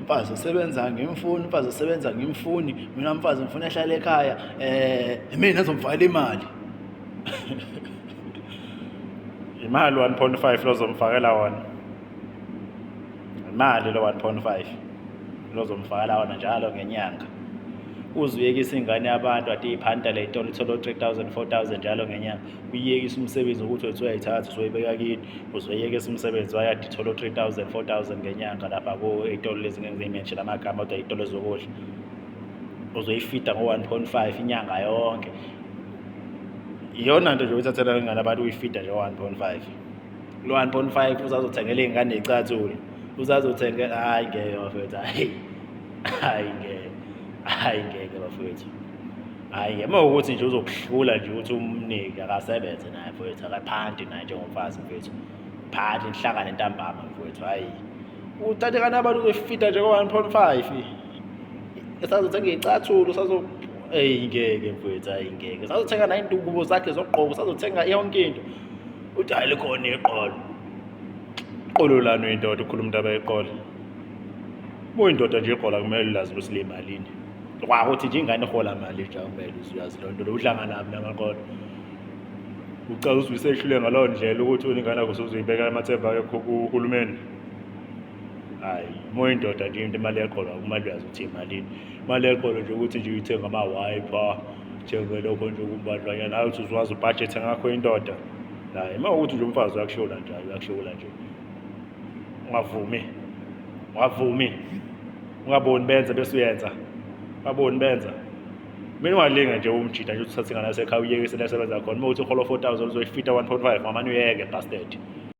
Umfazi osebenza ngimfuni, umfazi osebenza ngimfuni, mina umfazi ngifuna ehlale ekhaya, mina ezomfakela imali. Imali 1.5 lozomfakela wona. Imali lo 1.5 lozomfakela wona njalo ngenyanga. Uzuyekisa ingane yabantu ade iphanta le itolo itholo 3000 4000 njalo ngenyanga. Uyekisa umsebenzi ukuthi wethu uyayithatha uzoyibeka kini, uzoyekisa umsebenzi wayade itholo 3000 4000 ngenyanga lapha ko itolo lezi ngeke ngizimention amagama kodwa itolo zokudla. Uzoyifida ngo 1.5 inyanga yonke. Iyona nto nje uyithathela ingane abantu uyifida nje 1.5. Lo 1.5 usazothengela iy'ngane iy'cathulo, usazothengela, hhayi ngeke bafowethu, hhayi, hhayi ngeke, hhayi ngeke bafowethu. Hhayi ngeke, uma kuwukuthi nje uzokuhlula nje ukuthi umnike akasebenze naye mfowethu, akaphanti naye njengomfazi mfowethu. Phanti nihlangane ntambama mfowethu, hhayi. Uthathe ingane yabantu uzoyifida nje ko-1.5. Esazothenga iy'cathulo, usazo eyi ngeke mfowethu, hhayi ngeke. Usazothenga nay'ngubo zakhe zokugqoka, usazothenga yonke into. Uthi hhayi likhona iqolo. Iqolo lani uyindoda ukhuluma indaba yeqolo? Uma uyindoda nje iqolo akumele ulazi ukuthi liyimalini. Kwakuthi nje ingane ihola mali nje akumele uzuyazi leyo nto leyo uhlanganaphi namaqolo. Ucala uzwe isehlule ngaleyo ndlela ukuthi wena ingane yakho usuzoyibeka amathemba akekho kuhulumeni. Hhayi, uma uyindoda nje into imali yeqolo akumele uyazi ukuthi imalini. Imali yeqolo nje ukuthi nje uyithenga ama-wiper, uthenge lokho nje okumbadlwanyana, hhayi ukuthi uzwazi ubhajethe ngakho indoda. Hhayi, uma kuwukuthi nje umfazi uyakushula nje, hhayi uyakushula nje. Ungavumi, ungavumi, ungaboni benza bese uyenza, ungaboni benza. Mina ungalinga nje umjita nje uthathe ingane yasekhaya uyekise la esebenza khona. Uma uthi uhola 4000 uzoyifita 1.5 ngamane uyeke bastard.